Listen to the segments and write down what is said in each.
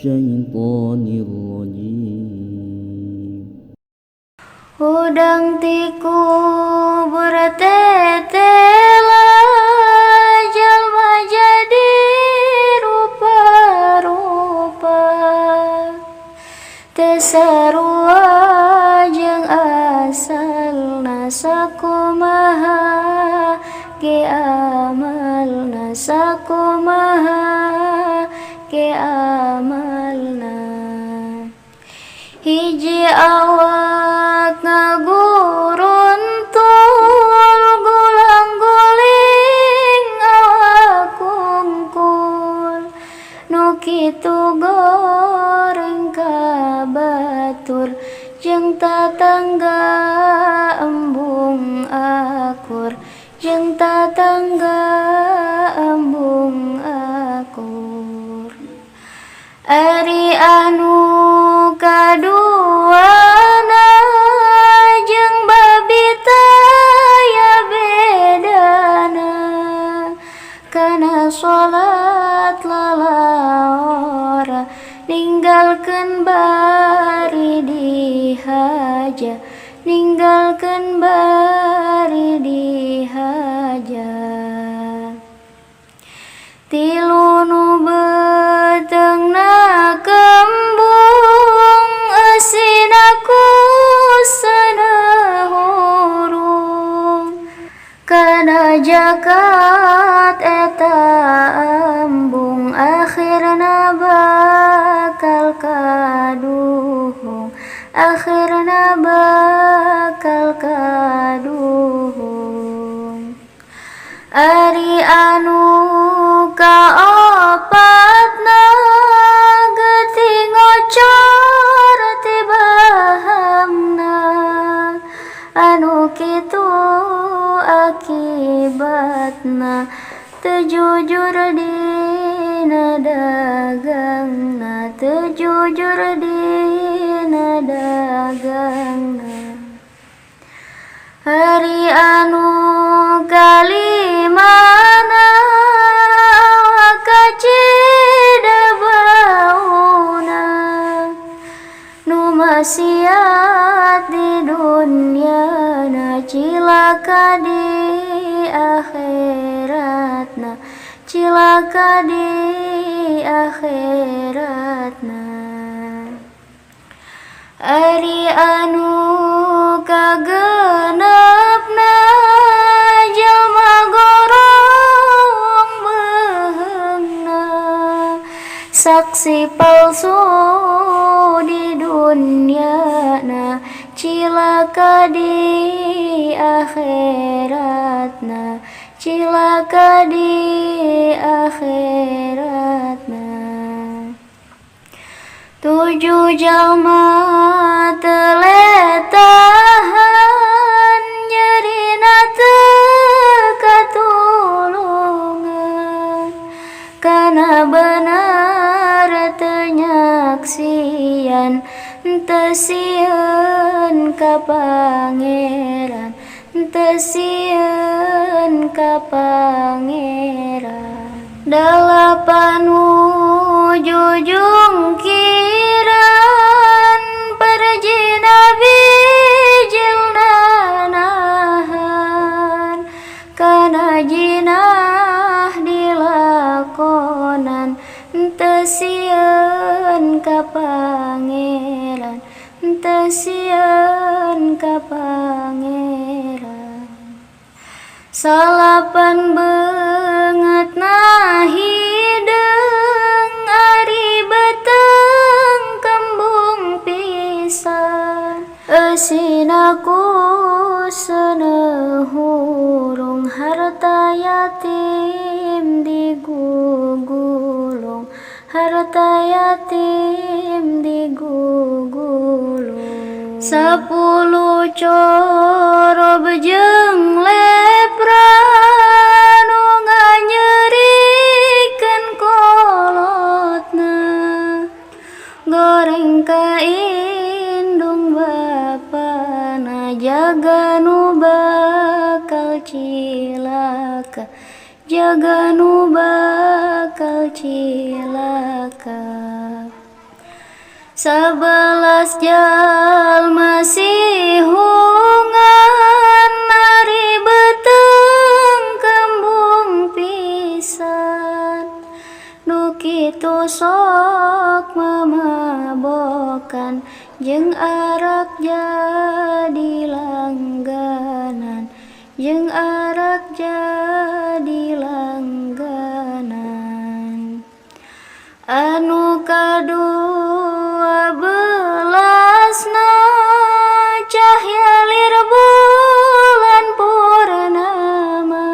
الشيطان الرجيم. Hudang ti kubur tetela jalma jadi rupa-rupa teu sarua jeung asalna sakumaha ge amalna sakumaha ge amalna hiji awak ngaguruntul gulang-guling awak kungkul nu kitu goreng ka batur jeung tatangga embung akur jeung tatangga embung akur. Ari anu kaduana jeung babi taya bedana kana salat lalora ninggalkeun bari dihaja ninggalkeun bari dihaja. Tilu nu beuteungna kembung eusina ku seuneu hurung kana jakat eta embung akhirna bakal kaduhung akhirna bakal kaduhung. Ari anu kaopatna geuting ngocor ti bahamna anu kitu akibatna teu jujur dina dagangna teu jujur dina dagangna. Ari anu kalimana awak kacida bauna nu maksiat di dunyana cilaka di akhiratna cilaka di akhiratna. Ari anu kagenepna jalma gorong beheungna saksi palsu di dunyana cilaka di akhiratna cilaka di akhiratna. Tujuh jalma teu letahan nyerina teu katulungan kana bener teu nyaksian teu sieun ka pangeran teu sieun ka pangeran. Dalapan ujung kiran perjina bijilna nahan kana jinah dilakonan teu sieun ka pangeran teu sieun ka pangeran. Salapan beungeutna hideung ari beuteung kembung pisan eusina ku seuneu hurung harta yatim digugulung harta yatim digugulung. 10 corob jeung lepra nu nganyerikeun kolotna goreng ka indung bapana jaga nu bakal cilaka jaga nu bakal cilaka. 11 jalma sihungan, ari beuteung kembung pisan. Nu kitu sok mamabokan, jeung arak jadi langganan, jeung arak jadi langganan. Anu 12-na, cahya lir bulan purnama.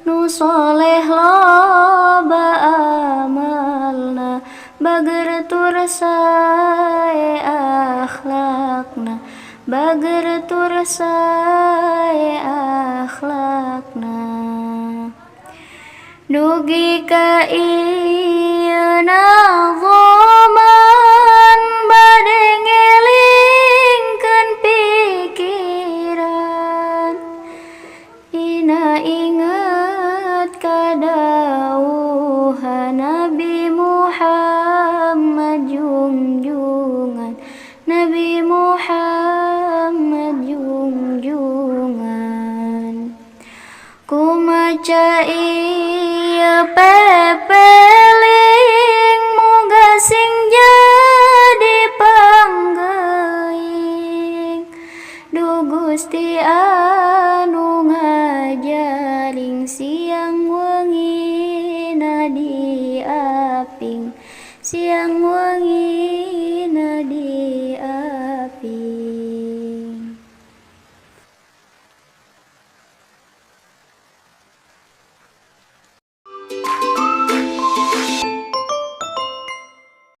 Nu soleh loba amalna, bager tur sae akhlakna, bager tur sae akhlakna. Dugi ka ieuna zaman, bade ngelingkeun pikiran. Dina inget kadawuhan Nabi Muhammad junjungan, Nabi Muhammad junjungan. Ku maca ieu PPG.